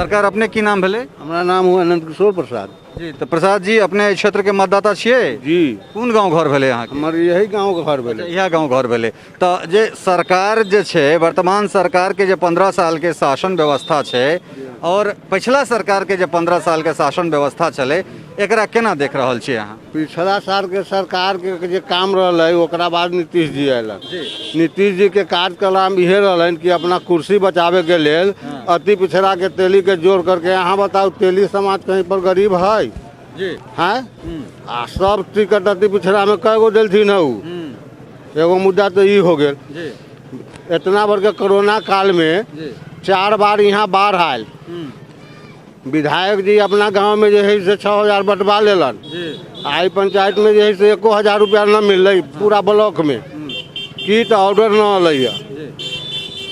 सरकार, अपने की नाम भेलै? हमरा नाम हुआ अनंत किशोर प्रसाद। जी, तऽ प्रसाद जी, अपने एहि क्षेत्रके मतदाता छियै? जी। कोन गाँव घर भेलै अहाँके? हमर यही गाँव घर भेलै। इएह गाँव घर भेलै। तऽ जे सरकार जे छै, वर्तमान सरकारके जे 15 सालके शासन व्यवस्था छै आओर पछिला सरकारके जे 15 सालके शासन व्यवस्था छलै, एकरा केना देख रहल छियै अहाँ? पिछला सालके सरकारके जे काम रहलै, ओकरा बाद नीतीश जी अयलन। नीतीश जीके कार्यकलाप इहे रहलनि कि अपना कुर्सी बचाबैके लेल अति पिछड़ाके तेलीके जोड़ करके। अहाँ बताउ, तेली समाज कहीं पर गरीब है? हैं? आ सब टिकट अति पिछड़ामे कए गो देलथिन है? उ एगो मुद्दा तऽ ई हो गेल। इतना बड़का कोरोना कालमे 4 बार यहाँ बाढ़ आयल। विधायक जी अपना गांव में जे है से 6000 बंटवा लेलन। आई पंचायत में जे है से 1000 रुपया न मिललै पूरा ब्लॉक में। की तऽ ऑर्डर न अलै है।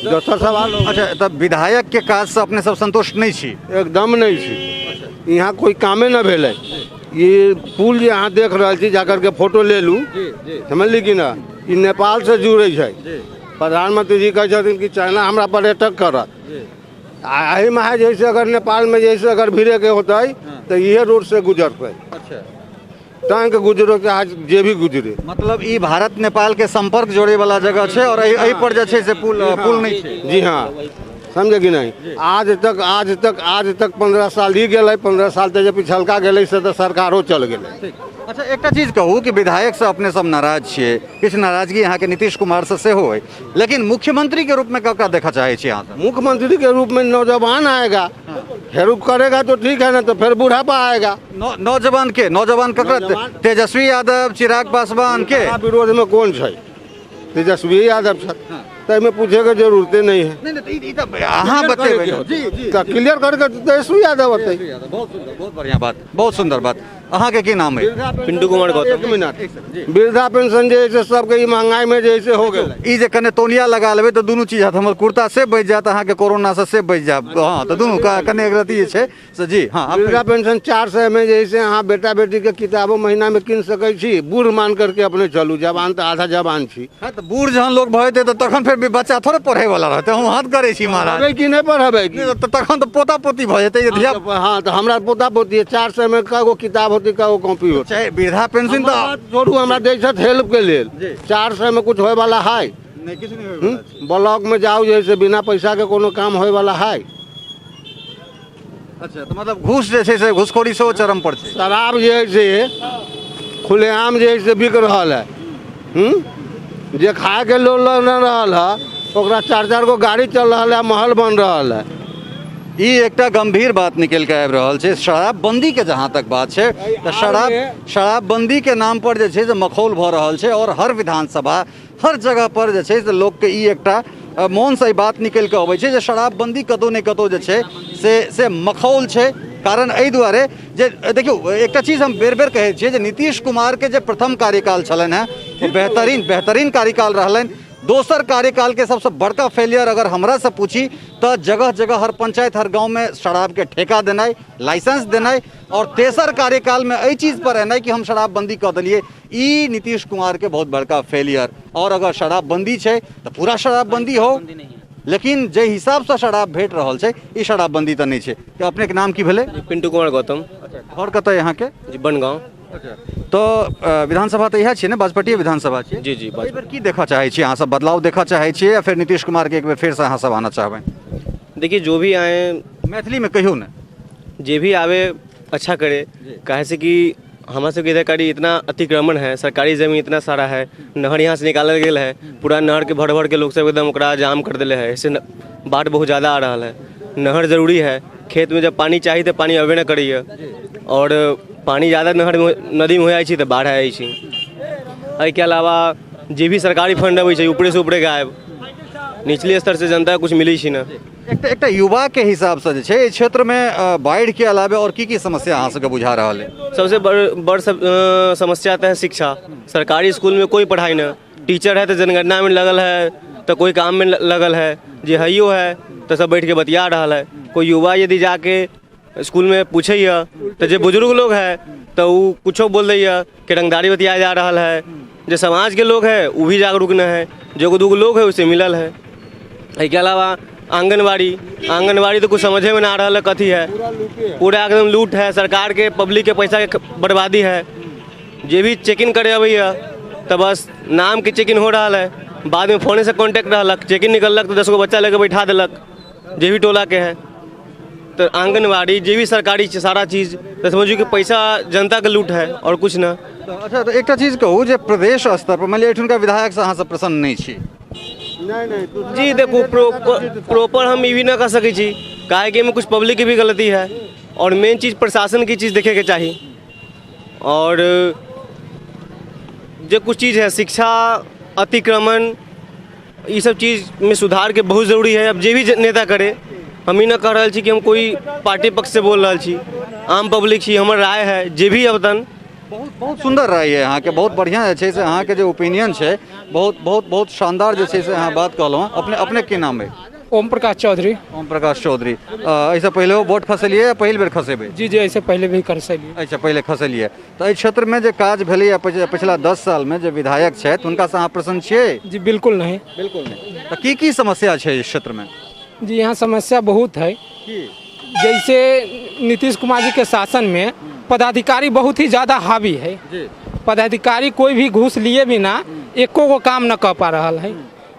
दोसर सवाल। अच्छा, तऽ विधायक के काज से अपने सब संतुष्ट नहीं छी? एकदम नहीं छी। यहाँ कोई कामे न भेलै। ई पुल जे अहाँ देख रहल छी, जा करके फोटो ले लू, समझली कि न? ई नेपाल से जुड़ै छै। प्रधानमंत्री जी कहै छथिन कि चाइना हमरा पर अटैक करत। आ एहिमे है जैसे अगर नेपालमे जैसे अगर भिड़ेके होतै तऽ इहे रोड से गुजरतै। टैंक गुजरो चाहे जे भी गुजरे। मतलब ई भारत नेपाल के संपर्क जोड़े वाला जगह छै और एहि पर जे छै से पुल पुल नहि छै। जी हाँ, समझे कि नहीं? आज तक, आज तक, आज तक 15 साल ही गेलै। 15 साल तऽ जे पिछलका गेलै से तऽ सरकारो चल गेलै। ठीक। अच्छा, एकटा चीज कहू कि विधायक से अपने सब नाराज छियै, किछु नाराजगी अहाँके नीतीश कुमार से सेहो अइ, लेकिन मुख्यमंत्री के रूप में ककरा देखऽ चाहै छी अहाँ सब? मुख्यमंत्री के रूप में नौजवान आएगा, फिर करेगा तो ठीक है ना, तो फिर बुढ़ापा आएगा। नौजवान के, नौजवान ककरा? नौजवान- तेजस्वी यादव, चिराग पासवान के? हमरा विरोध में कौन छै? तेजस्वी यादव छथि, ताहिमे पूछेके जरूरते नहीं है। नहीं नहीं, तऽ ई तऽ अहाँ बतेबै ने। जी जी। तऽ क्लियर करके तेजस्वी यादव होतै। बहुत सुंदर, बहुत बढ़िया बात, बहुत सुंदर बात। अहाँके की नाम है? पिंटू कुमार गौतम। एक मिनट। वृद्धा पेंशन जे है से सबके ई महंगाई में जे है से हो गेलै। ई जे कने तौलिया लगा लेबै तऽ दुनू चीज हैत, हमर कुर्ता से बचि जायत, अहाँके कोरोना से से बचि जायब। हँ, तऽ दुनू कने एक रत्ती जे छै से। जी हँ, आब वृद्धा पेंशन 400 में जे है से अहाँ बेटा बेटी के किताबो महीना में कीन सकै छी। बूढ़ मान करके अपने चलू, जवान तऽ आधा जवान छी। हँ, तऽ बूढ़ जहन लोक भऽ जेतै तऽ तखन फेर बच्चा थोड़े पढ़ै वाला रहतै। हम हाथ करै छी महाराज। पढ़बै कि नहि पढ़बै की? नहि, तऽ तखन तऽ पोता पोती भऽ जेतै जे धिया। हँ, तऽ हमरा पोता पोती है। 400 में कए गो किताब होतै, कए गो कॉपी होतै? चाहे वृद्धा पेंशन हमर तऽ बात छोड़ू, हमरा दै छथि हेल्प के लेल। 400 में कुछ होय वाला है? नहि, किछु नहि होय। ब्लॉक में जाउ जे है से बिना पैसा के कोनो काम होय वाला है? अच्छा, तऽ मतलब घूस जे छै से घूसखोरी सेहो चरम पर छै। शराब जे है से खुलेआम जे है से बिक रहल है। जे खाए के लोग लग नहि रहल है, ओकरा चार चार गो गाड़ी चल रहल है, महल बन रहल है। ई एकटा गंभीर बात निकलि कऽ आबि रहल छै। शराबबंदी के जहाँ तक बात छै तऽ शराबबंदी के नाम पर जे छै से मखौल भऽ रहल छै और हर विधानसभा, हर जगह पर जे छै से लोकके ई एकटा मोनसँ ई बात निकलि कऽ अबै छै जे शराबबंदी कतहु ने कतहु जे छै से मखौल छै। कारण एहि दुआरे जे देखियौ, एकटा चीज हम बेर बेर कहै छियै जे नीतीश कुमारके जे प्रथम कार्यकाल छलनि हेँ ओ बेहतरीन बेहतरीन कार्यकाल रहलनि। दोसर कार्यकालके सबसँ बड़का फेलियर अगर हमरासँ पूछी तऽ जगह जगह, हर पंचायत, हर गाँवमे शराबके ठेका देनाइ, लाइसेंस देनाइ आओर तेसर कार्यकालमे एहि चीज पर एनाइ कि हम शराबबंदी कऽ देलियै, ई नीतीश कुमारके बहुत बड़का फेलियर। आओर अगर शराबबंदी छै तऽ पूरा शराबबंदी हो, लेकिन जे हिसाबसँ शराब भेट रहल छै, ई शराबबंदी तऽ नहि छै। तऽ अपनेके नाम की भेलै? पिंटू कुमार गौतम। घर कतऽ अहाँके? जी, बनगाँव। तऽ विधानसभा तऽ इएह छियै ने, बाजपट्टी विधानसभा छियै? जी जी। एहि बेर की देखऽ चाहै छियै अहाँ सब? बदलाव देखऽ चाहै छियै या फेर नीतीश कुमारके एक बेर फेरसँ अहाँ सब आनऽ चाहबै? देखिए, जो भी आए। मैथिलीमे कहियौ ने। जे भी आवे, अच्छा करे। काहे से कि हमरा सबके इधर कारी इतना अतिक्रमण है, सरकारी जमीन इतना सारा है, नहर यहाँ से निकालल गेल है, पूरा नहर के भर भर के लोग सब एकदम ओकरा जाम कर देले है। ऐसे बाढ़ बहुत ज़्यादा आ रहा है। नहर जरूरी है। खेत में जब पानी चाही तऽ पानी अबे नहि करैए आओर पानी ज़्यादा नहर में, नदी में हो जाइ छै तऽ बाढ़ आ जाइ छै। एहिके अलावा जे भी सरकारी फंड अबै छै, ऊपरे से ऊपरे गायब, निचले स्तर से जनता कुछ मिलै छै ने। एकटा एकटा युवाके हिसाबसँ जे छै एहि क्षेत्रमे बाढ़िके अलावे आओर की की समस्या अहाँ सबके बुझा रहल अइ? सबसे बड़ बड़ सब समस्या आता है शिक्षा। सरकारी स्कूल में कोई पढ़ाई न, टीचर है तो जनगणना में लगल है, तो कोई काम में लगल है, जे हइयो है तो सब बैठ के बतिया रहा है। कोई युवा यदि जाके स्कूल में पूछैया तो जे बुजुर्ग लोग है तो उ कुछो बोल दैया कि रंगदारी बतिया जा रहा है। जे समाज के लोग है, उ भी जागरूक न है, जो एगो दूगो लोग है उसे मिलल है। एहिके अलावा आंगनबाड़ी, आंगनबाड़ी तो कुछ समझे में ना आ रहा है कथी है, पूरा एकदम लूट है सरकार के, पब्लिक के पैसा के बर्बादी है। जे भी चेक इन करे अबैया तो बस नाम के चेक इन हो रहा है, बाद में फोने से कॉन्टेक्ट रहलक, चेक इन निकललक तो 10 गो बच्चा लेके बैठा देलक जे भी टोला के है। तो आंगनबाड़ी जे भी सरकारी सारा चीज़ तो समझियो कि पैसा जनता के लूट है और कुछ ना। अच्छा, तऽ एकटा चीज कहू जे प्रदेश स्तर पर मानि लिअ एहिठुनका विधायकसँ अहाँ सब प्रसन्न नहि छी? नहीं नहीं। जी देखू, प्रॉपर हम ई भी ना कह सकै छी, काहे कि एहिमे कुछ पब्लिक के भी गलती है और मेन चीज प्रशासन की चीज़ देखेके चाही। और जे कुछ चीज़ है शिक्षा, अतिक्रमण, ई सब चीज़ में सुधार के बहुत ज़रूरी है। अब जे भी नेता करे, हम ई ना कह रहल छी कि हम कोई पार्टी पक्ष से बोल रहल छी, आम पब्लिक छी, हमर राय है जे भी अवतन। बहुत बहुत सुन्दर राय यऽ अहाँके, बहुत बढ़िआँ जे छै से अहाँके जे ओपिनियन छै, बहुत बहुत बहुत शानदार जे छै से अहाँ बात कहलहुँ। अपने अपने की नाम अइ? ओम प्रकाश चौधरी। ओम प्रकाश चौधरी, एहिसँ पहिले वोट खसेलियै या पहिल बेर खसेबै? जी जी, ऐसे पहले भी कर सलिए। अच्छा, पहिले खसेलियै। तऽ एहि क्षेत्रमे जे काज भेलैए पछिला 10 सालमे, जे विधायक छथि हुनकासँ अहाँ प्रसन्न छियै? जी बिल्कुल नहीं। बिल्कुल नहि। तऽ की की समस्या छै एहि क्षेत्रमे? जी यहाँ समस्या बहुत है। जैसे नीतीश कुमार जी के शासन में पदाधिकारी बहुत ही ज़्यादा हावी है। पदाधिकारी कोई भी घूस लिए बिना एको गो काम न कर पा रहा है।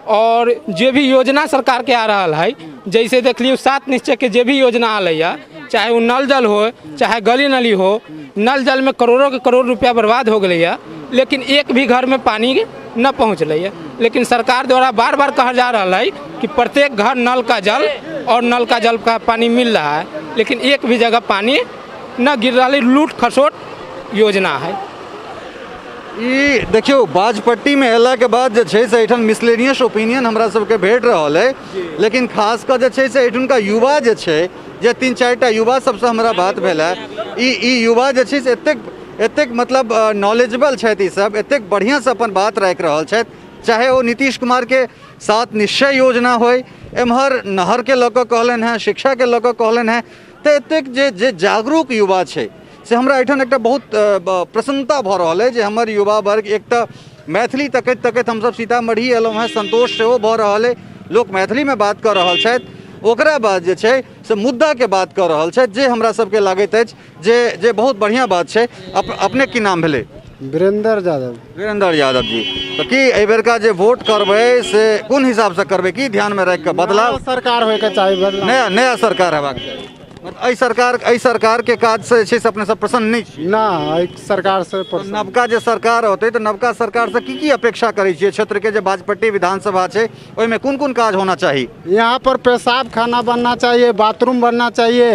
और जे भी योजना सरकार के आ रहा है, जैसे देख लियौ सात निश्चय के जे भी योजना आल है, चाहे वो नल जल हो चाहे गली नली हो, नल जल में करोड़ों के करोड़ रुपया बर्बाद हो गई है, लेकिन एक भी घर में पानी न पहुँचल है। लेकिन सरकार द्वारा बार बार कहा जा रहा है कि प्रत्येक घर नल का जल और नल का जल का पानी मिल रहा है, लेकिन एक भी जगह पानी न गिर रहा है। लूट खसोट योजना है। ई देखियौ, बाजपट्टीमे अयलाके बाद जे छै से एहिठाम मिसलेनियस ओपिनियन हमरा सबके भेट रहल अइ, लेकिन खास कऽ जे छै से एहिठुनका युवा जे छै, जे 3-4 टा युवा सबसँ हमरा बात भेल है, ई ई युवा जे छै से एतेक एतेक मतलब नॉलेजेबल छथि, ई सब एतेक बढ़िआँसँ अपन बात राखि रहल छथि, चाहे ओ नीतीश कुमारके सात निश्चय योजना होइ, एम्हर नहरके लऽ कऽ कहलनि हेँ, शिक्षाके लऽ कऽ कहलनि हेँ, तऽ एतेक जे जे जागरूक युवा छै से हमरा एहिठाम एकटा बहुत प्रसन्नता भऽ रहल अइ जे हमर युवा वर्ग एक तऽ मैथिली तकैत तकैत हमसभ सीतामढ़ी एलहुँ हेँ, सन्तोष सेहो भऽ रहल अइ, लोक मैथिलीमे बात कऽ रहल छथि, ओकरा बाद जे छै से मुद्दाके बात कऽ रहल छथि, जे हमरा सबके लागैत अछि जे जे बहुत बढ़िआँ बात छै। अपने की नाम भेलै? वीरेंद्र यादव। वीरेंद्र यादव जी, तऽ की एहिबेरका जे वोट करबै से कोन हिसाबसँ करबै, की ध्यानमे राखि कऽ? बदलाव सरकार होइके चाही, बदलाव। नया नया सरकार हेबाक चाही। मतलब एहि सरकारके काजसँ जे छै से अपने सब प्रसन्न नहि छी? ना, एहि सरकार से प्रसन्न। नवका जे सरकार होतै तऽ नवका सरकारसँ की की अपेक्षा करै छियै? क्षेत्रके जे बाजपट्टी विधानसभा छै ओहिमे कोन कोन काज होना चाही? यहाँ पर पेशाब खाना बनना चाहिए, बाथरूम बनना चाहिए।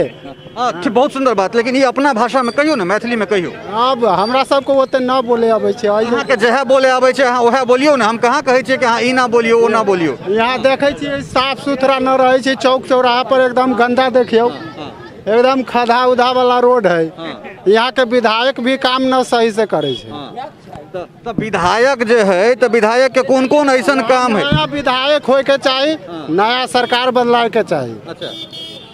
हँ, ठीक, बहुत सुन्दर बात, लेकिन ई अपना भाषामे कहियौ ने, मैथिलीमे कहियौ। अब हमरा सबके ओते न बोले अबै छै। अहाँके जएह बोले आबै छै अहाँ उएह बोलियौ ने। हम कहाँ कहै छियै कि अहाँ ई ना बोलियौ, ओ ना बोलियौ। यहाँ देखै छियै साफ सुथरा न रहै छै, चौक चौराहा पर एकदम गंदा, देखियौ एकदम खधा उधा वाला रोड है। यहाँ के विधायक भी काम न सही से करै छै। तऽ विधायक जे है, तऽ विधायक के कोन कोन ऐसन काम है? नया विधायक होय के चाही, नया सरकार बदलाए के चाही।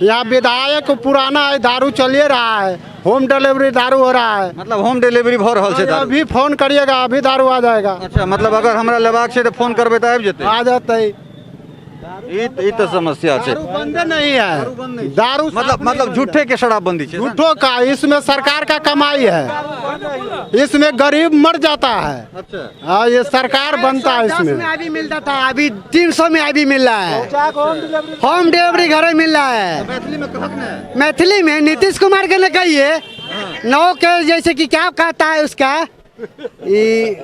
यहाँ विधायक पुराना है, दारू चलिए रहा है, होम डिलीवरी दारू हो रहा है। मतलब होम डिलीवरी भऽ रहल छै दारू? अभी फोन करिएगा, अभी दारू आ जाएगा। अच्छा, मतलब अगर हमरा लेबाक छै तऽ फोन करबै तऽ आबि जेतै? आ जाते। ई तऽ समस्या छै। दारू बंद नहीं है, दारू मतलब मतलब झूठे के शराबबंदी छै। झूठो का, इसमें सरकार का कमाई है, इसमें गरीब मर जाता है। हाँ, ये सरकार बनता है 10 इसमें। में अभी मिलता था, अभी 300 में अभी मिल रहा है, होम डिलीवरी घर मिल रहा है। मैथिली में कहक ने। मैथिली में नीतीश कुमार के ने कहिए 9 के जैसे कि क्या कहता है उसका ई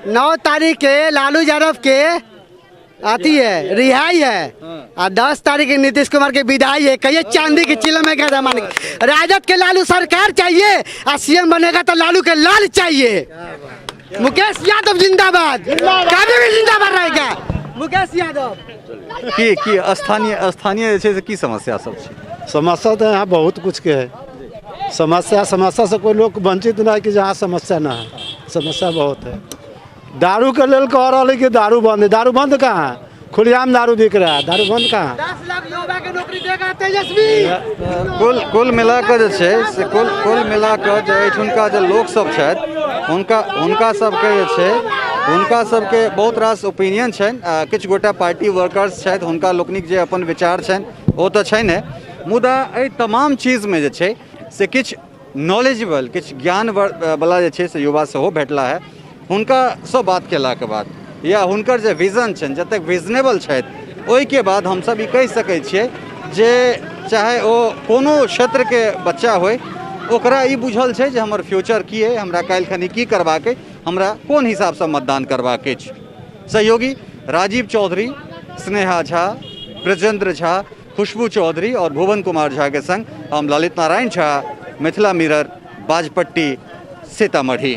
9 तारीख के लालू यादव के आती है रिहाई है और 10 तारीख के नीतीश कुमार के विदाई है। कहिए चांदी के चिलम में गदा मान राजद के लालू सरकार चाहिए और सीएम बनेगा तो लालू के लाल चाहिए। मुकेश यादव जिंदाबाद, कभी भी जिंदाबाद रहेगा मुकेश यादव। की की स्थानीय स्थानीय जे छै से की समस्या सब छै? समस्या तो यहाँ बहुत कुछ के है। समस्या, समस्या से कोई लोग वंचित नहीं कि जहाँ समस्या ना है। समस्या बहुत है। दारू के लेल कह रहा है कि दारू बंद है। दारू बंद कहाँ है? खुलेआम दारू बिक रहा है, दारू बंद कहाँ है? 10 लाख युवा के नौकरी देगा तेजस्वी। कुल कुल मिला कऽ जे छै से कुल कुल मिला कऽ जे एहिठुनका जे लोकसभ छथि, हुनका हुनका सबके जे छै हुनका सबके बहुत रास ओपिनियन छनि। किछु गोटा पार्टी वर्कर्स छथि, हुनका लोकनिक जे अपन विचार छनि ओ तऽ छनि, मुदा एहि तमाम चीजमे जे छै से किछु नॉलेजेबल, किछु ज्ञान बला जे छै से युवा सेहो भेटला है। हुनकासँ बात केलाके बाद या हुनकर जे विजन छनि, जतेक विजनेबल छथि, ओहिके बाद हमसब ई कहि सकै छियै जे चाहे ओ कोनो क्षेत्रके बच्चा होइ, ओकरा ई बुझल छै जे हमर फ्यूचर की अइ, हमरा काल्हि खनी की करबाक अइ, हमरा कोन हिसाबसँ मतदान करबाक अछि। सहयोगी राजीव चौधरी, स्नेहा झा, ब्रजेंद्र झा, खुशबू चौधरी और भुवन कुमार झा के संग हम ललित नारायण झा, मिथिला मिरर, बाजपट्टी, सीतामढ़ी।